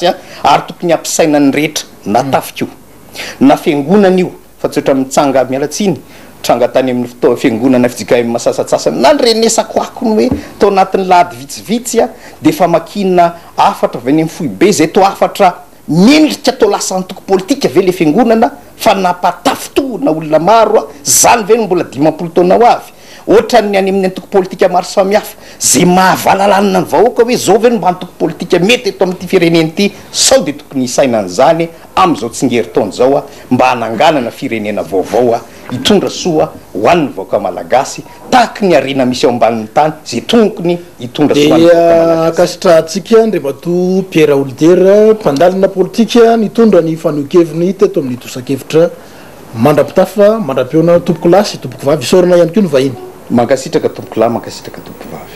ratsy a, ary tokony hampisaina ny rehetra, na tafika io, na fiangonana io, fa tsy ohatran'ny mitsanga, miala tsiny, tranga tany amin'ny fotoa fiangonana fjkm sasantsasany, nandrenesako akony hoe tao anatin'ny lahady vitsivitsy a, dia famakiana hafatra avy any amin'ny foibe izay toa hafatra Mendrika atao lasa antoko politika ve le fiangonana fa nampatafintohina olona maro a, zany ve no mbola 50 taona ho avy? Ohatran'ny any amin'ny antoko politika maro samihafa, ze mahavalalanina ny vahoaka hoe zao ve no mba antoko politika mety eto amin'ity firenena ity, sao de tokony hisaina an'izany amin'izao tsingerin-taona izao a, mba hananganana firenena vaovao a. Hitondra soa ho an'ny vahoaka Malagasy tahaky ny harena misy ao ambanin'ny tany izay tokony hitondra soa an'ny vahoaka Dia Malagasy. ankasitrahantsika Andriamatoa Pierre Raholidera, mpandalina politika nitondra ny fanehoan-keviny teto amin'ny Tosan-kevitra. Mandra-pitafa, mandra-pihaona tompokolahy sy tompokovavy. Isaorana ihany koa ny vahiny. Mankasitraka tompokolahy, mankasitraka tompokovavy.